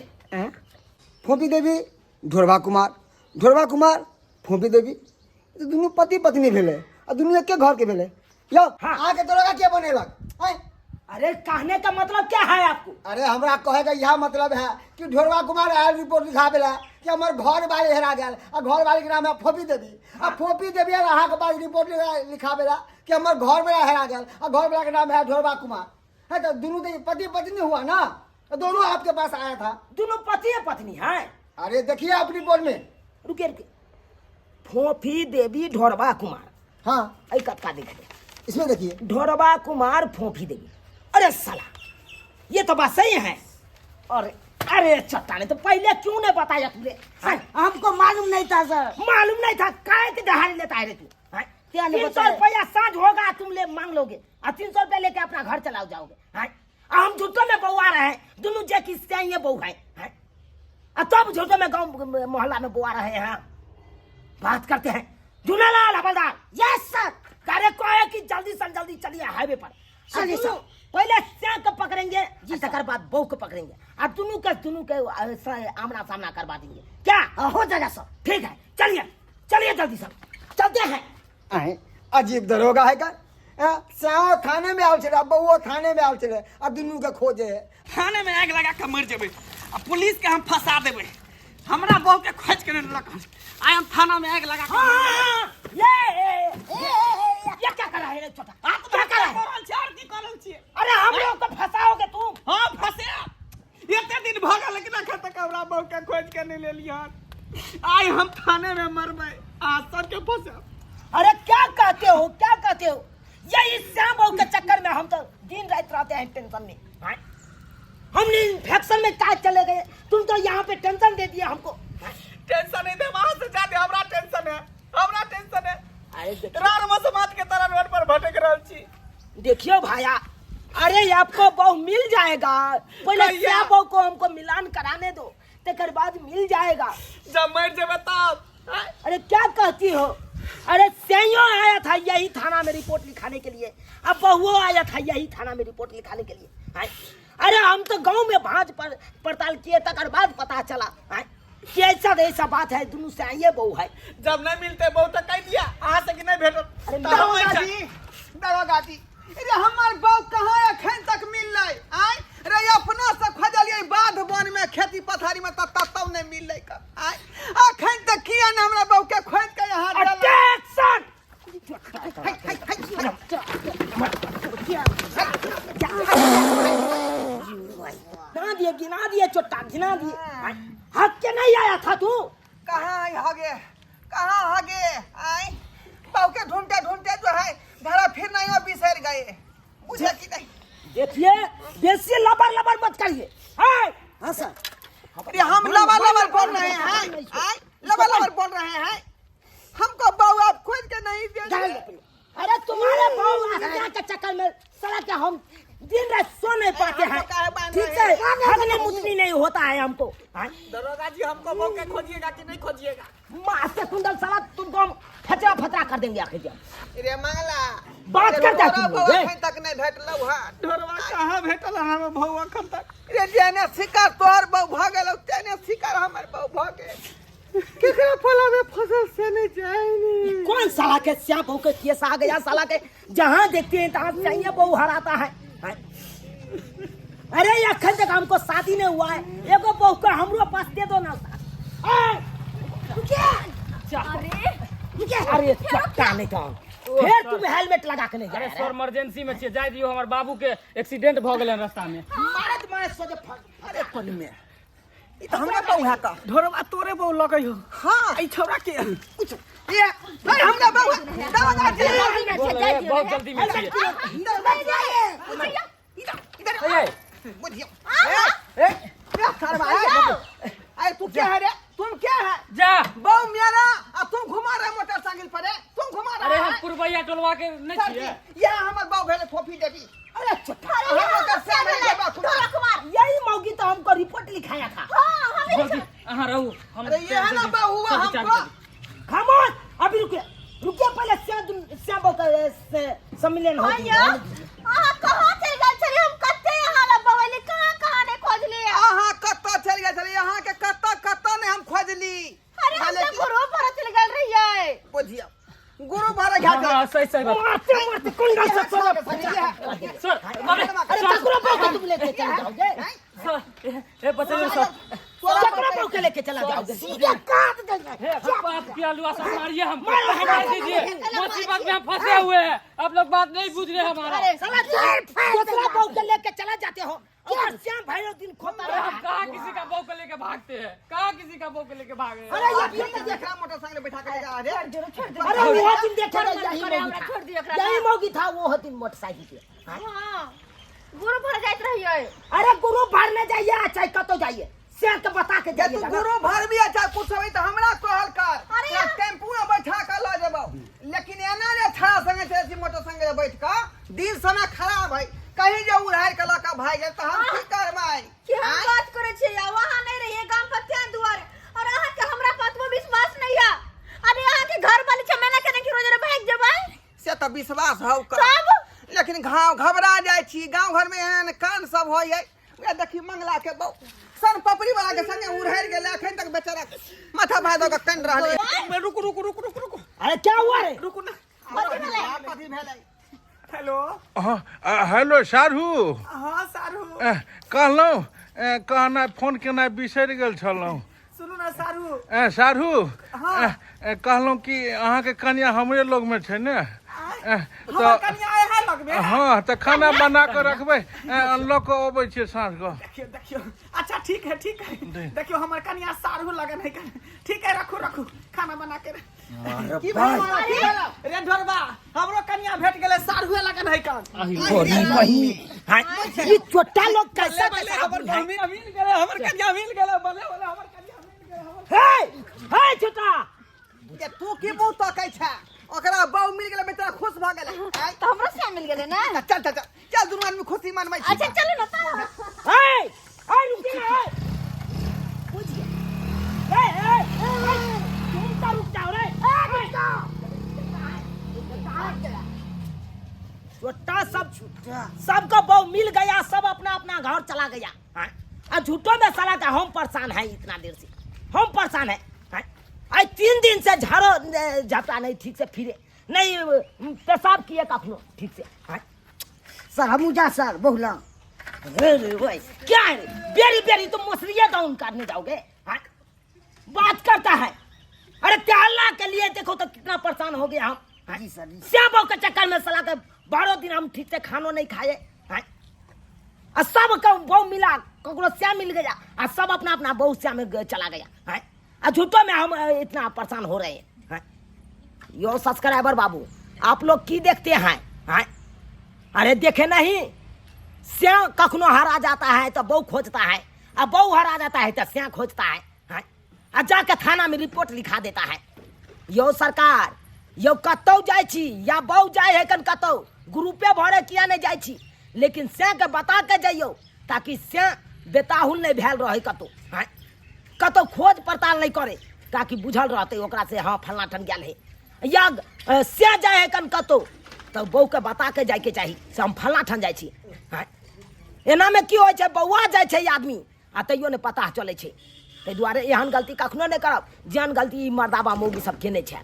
फोफी देवी ढोरबा कुमार, ढोरबा कुमार फोफी देवी, ई दुनू पति पत्नी भेलै आ दुनू एके घर के भेलै। यौ हाँ। अहाँके दरोगा के बनेलक? आँय? अरे कहने का मतलब क्या है आपको? अरे हमरा कहे का यह मतलब है कि ढोरबा कुमार आयल रिपोर्ट लिखाबे ला कि हमर घर वाले हेरा गेल आ घर वाले के नाम है फोफी देवी, आ फोफी देवी आयल अहाँके पास रिपोर्ट लिखाबे ला कि हमर घर वाला हेरा गेल आ घर वाला के नाम है ढोरबा कुमार। है तो दोनों तो पति पत्नी हुआ ना, तो दोनों आपके पास आया था। दोनों पति पत्नी है। अरे देखिए आप रिपोर्ट में। रुकिए रुकिए, फोफी देवी ढोरबा कुमार। हाँ ऐ कटका देखिए, इसमें देखिए ढोरबा कुमार फोफी देवी। अरे साला ये तो बात सही है। और अरे चट्टाने तो पहले क्यों नहीं बताया तुमने? सर हमको मालूम नहीं था सर। मालूम नहीं था? काहे के दहाड़ी लेता है रे तू? हाँ? क्या नहीं 300 बताया? रुपया साँझ होगा तुम ले मांग लोगे और 300 रुपया लेके अपना घर चलाओ जाओगे। हाँ? आ हम झूठों में बउआ रहे हैं, दोनों जे किससे ये बहू है। हाँ? आ तब झूठों में गांव मोहल्ला में बुआ रहे हैं। बात करते हैं झूनालाल हवलदार। Yes sir. अरे कहे कि जल्दी से जल्दी चलिए हाईवे पर। चलिए सर। पहले सिया के पकड़ेंगे जी तकर बाद बहू के पकड़ेंगे और दोनों के दोनों के आमना सामना करवा देंगे। क्या हो जाएगा सर। ठीक है चलिए चलिए जल्दी सर चलते हैं। आए अजीब दरोगा है का? श्यामो थाने में आयल छलै, बउओ थाने में आयल छलै आ दुनू के खोजे है। थाने में आगि लगा के मरि जेबै आ पुलिस के हम फंसा देबै। हमरा बहू के खोज के नहीं लक आइ हम थाना में आगि लगा के हाँ, हाँ, ये, ये, ये क्या कर रहा है रे छोटा? हाँ, तो क्या कर रहा है? कर रहल छी, और की कर रहल छी? अरे हम लोग को फंसाओगे तुम। हाँ फंसे एते दिन भऽ गेल लेकिन अखन तक हमरा बहू के खोज के नहीं लेलियै। आइ हम थाने में मरबै आ सबके फंसाब। अरे क्या कहते हो, क्या कहते हो? यही श्याम बहू के चक्कर में हम तो दिन रात रहते हैं टेंशन में। हाँ? हमने इन्फेक्शन में क्या चले गए, तुम तो यहाँ पे टेंशन दे दिया हमको। हाँ? टेंशन नहीं दे, वहां से जाते हमरा टेंशन है, हमरा टेंशन है। अरे देखियो। रार मसमात के तरह रोड पर भटक रहल छी। देखियो भाया, अरे आपको बहू मिल जाएगा, पहले कहिया? श्याम बहू को हमको मिलान कराने दो, तकर बाद मिल जाएगा। जब मर जेबे तब। हाँ? अरे क्या कहती हो? अरे सैयो आया था यही थाना में रिपोर्ट लिखाने के लिए, अब बहुओ आया था यही थाना में रिपोर्ट लिखाने के लिए। हाँ? अरे हम तो गांव में भांज पर पड़ताल किए तकर बाद पता चला। हाँ? कि ऐसा ऐसा बात है, दोनों से आइए बहू है। जब नहीं मिलते बहू तो कह दिया अहाँ से कि नहीं भेटत। अरे तऽ हम दरोगा ऐसा- जी, दरोगा जी, अरे हमर बहू कहाँ एखन तक मिललै? आँय रे अपना से खोजलियै बाध वन में खेती पथारी में तऽ ततौ नहि मिललै क। आँय एखन तक किया ने हमरा बहू के खोजि के यहाँ देलक? अटेंशन! गिना दिए, गिना दिए चोट्टा, गिना दिए। हक के नहीं आया था तू? कहाँ आई हगे, कहाँ हगे? आँय बहू के ढूंढते ढूंढते जो है घर फिर नहीं हो बिसर गए, बुझे कि नहीं? देखिए बेसी लबर लबर मत करिए। हाय हाँ सर। अरे हम लबर लबर बोल रहे हैं, आय लबर लबर बोल रहे हैं, हमको बहू आप खोज के नहीं दे। अरे तुम्हारे बहू आसमान के चक्कर में साला के हम दिन रात सो नहीं पाते हैं, ठीक से हगने मुतनी नहीं होता है हमको। दरोगा जी हमको बहू के खोजिएगा कि नहीं खोजिएगा? माँ से कुंडल साला तुमको हम फचरा फचरा कर देंगे आखिर। रे मंगला बात करता है तुम लोग, अखन तक नहीं भेटलौ हन। ढोरवा कहाँ भेटल हमार बहू अखन तक? रे जेने शिकार तोहर बहू भऽ गेलौ तेने शिकार हमर बहू भऽ गेल। केकरा फला में फसल से नहीं जाए। कौन साला के श्याम बहू के केस आ गया साला के, जहाँ देखते हैं तहाँ चाहिए बहू हराता है। अरे अखन तक हमको शादी नहीं हुआ है, एगो बहू को हमरो पास दे दो ना। अरे चक्का नहीं कौन फिर तुम हेलमेट लगा के नहीं अरे सर इमरजेंसी में छियै, जाय दियौ, हमर बाबू के एक्सीडेंट भ गेलै रास्ता में। मारत मारत सोचे अरे कोन में ई त हमरा बहू है का। ढोरवा तोरे बहू लगै हो। हां ई छौड़ा के कुछ ये अरे हमरा बहू दरोगा जी बहुत जल्दी में छियै। इधर इधर बुझियो। ए ए सारवा अरे तू क्या है रे, तुम क्या है? जा बहू मेरा आ तुम घुमा रहे मोटरसाइकिल पर, तुम घुमा रहे। अरे हम पुरबैया टोलवा के नहीं छियै। यह हमर बहू भेलै फोफी देवी। अरे चट्टा यही मौगी तो हमको रिपोर्ट लिखाया था। हां अहाँ रहू हम। अरे ये है ना बहू हुआ हमको। खामोश अभी रुकिए रुकिए, पहले श्याम बहू का सम्मेलन हो। अहाँ कहाँ चल गेल छलियै? हम कते अहाँ लग बवैली, कहाँ कहाँ नहि खोजली। अहाँ कतऽ चलि गेल छलियै? अहाँ के कतऽ कतऽ नहि हम खोजली। अरे हम तऽ गुरु पर चलि गेल रहियै। बुझियौ गुरु भरे घाट। हां सही सही बात। मारते मारते कुंडल से सर अरे चकरा बहू को तुम लेके चले जाओगे। सर ए बचाइयो सर, चकरा बहू के लेके चला जाओगे, सीधे काट देंगे। आप पियालुआ सब मारिए हमको, मार दीजिए, मुसीबत में हम फंसे हुए हैं, आप लोग बात नहीं बुझ रहे हमारा। दूसरा बहू के लेके चला जाते हो और श्याम भाई दिन खोता रहा। हम कहाँ किसी का बहू को लेके भागते हैं, कहाँ किसी का बहू को लेके भागे। अरे ये देख रहा मोटरसाइकिल बैठा के ले जा रहे। अरे वो दिन देखा रहा, यही मौगी था, यही मौगी था वो दिन मोटरसाइकिल पे। हां गुरु भर जाइत रहियै। अरे गुरु भर न जाइए, चाहे कतो जाइए, श्याम के बता के जाइए। तू गुरु भर भी अच्छा कुछ होई त हमरा कहल कर, तोरा टेम्पू में बैठा के ल जेबौ, लेकिन एना ने छड़ा संगे चलै छी मोटरसाइकिल बैठ के, दिन समय खराब है, कहीं जे उड़ार के लऽ के भागि गेल त हम की करबै? कि हम बात करै छियै, वहाँ नहीं रहियै गाम पर तें दुआरे, और अहाँ के हमरा पर अतबो विश्वास नहीं है। अरे अहाँ के घर वाली चमेला के नहीं रोज भागि जेबै से त विश्वास हौ कर, लेकिन घाव घबरा जाइ छी, गाँव घर में एहन कान सब होइ है। देखी मंगला के बहु सन पपड़ी वाला के संगे उड़हर गेलै, अखन तक बेचारा माथा भाई दऽ के कानि रहलै। रुकू रुकू रुकू रुकू रुकू। अरे क्या हुआ रे? रुकू ना, कथी भेलै? हेलो। हाँ हेलो सारू। हाँ सारू कहलहुँ कहना फोन केना बिसरि गेल छलहुँ। सुनू ना सारू। सारू कहलहुँ कि अहाँके कनिया हमरे लगमे छै ने? हमर कनिया है लगमे। हाँ तऽ खाना बना कऽ रखबै, लऽ कऽ अबै छियै साँझ कऽ। देखियौ देखियौ, अच्छा ठीक है ठीक है, देखियौ हमर कनिया सारू लगन है, ठीक है रखू रखू खाना बना के। की भेल? रे ढोरबा हमरो कनिया भेट गेलै, सारूए लगन है कान। ये छोटा लोग कैसे हमर बहू मिल गेलै, हमर कनिया मिल गेलै, बले बले हमर कनिया मिल गेलै। हे हे छोटा जे तू की मुंह तकै छै? ओकरा बहू मिल गेलै, बेचारा खुश भऽ गेलै। तऽ हमरो से मिल गेलै ना? चल चल चल चल दुनू आदमी खुशी मनबै छी। अच्छा चलू ना। हे हे रुकिए ना, बुझिए। ए ए तुम तो रुक जाओ रे। छोटा सब सबको बहू मिल गया, सब अपना अपना घर चला गया। आ झूठो में साला का हम परेशान है, इतना देर से हम परेशान है। आज 3 दिन से झाड़ो झपटा नहीं ठीक से, फिरे नहीं पेशाब किए कखनो ठीक से। सर हमू जा सर बहुला। क्या है बेरी बेरी तुम मछलियाँ डाउन करने जाओगे? बात करता है। अरे त्याला के लिए देखो तो कितना परेशान हो गया हम। जी सर। श्याम के चक्कर में साला के 12 दिन हम ठीक से खानो नहीं खाए। आ सब का बहु मिला, ककरो श्याम मिल गया, आ सब अपना अपना बहु श्याम में चला गया। आ झूठो में हम इतना परेशान हो रहे हैं। यो सब्सक्राइबर बाबू आप लोग की देखते हैं हैं अरे देखे नहीं स्या कखनो हरा जाता है तो बहू खोजता है आ बहू हरा जाता है तो स्या खोजता है हैं आ जाके थाना में रिपोर्ट लिखा देता है। यो सरकार यो कतौ जाइ छी या बहू जाइ है कन कतौ ग्रुपे भरे किया नहीं जाइ छी, लेकिन स्या के बता के जइयो ताकि स्या बेताहुल नहीं भेल रहे कतौ, हैं कतौ खोज पड़ताल नहीं करे ताकि बुझल रहते ओकरा से हाँ फलना ठन गेल है, या स्या जाइ है कन कतौ तो बहू के बता के जाइके चाही से हम फलना ठन जाइ छी। हैं एना में की होइ छै बौआ जाइ छै आदमी आ तैयो नहि पता चलै छै। ताहि दुआरे एहन गलती कखनो नहि करब जेहन गलती ई मर्दाबा मौगी सब केने छै।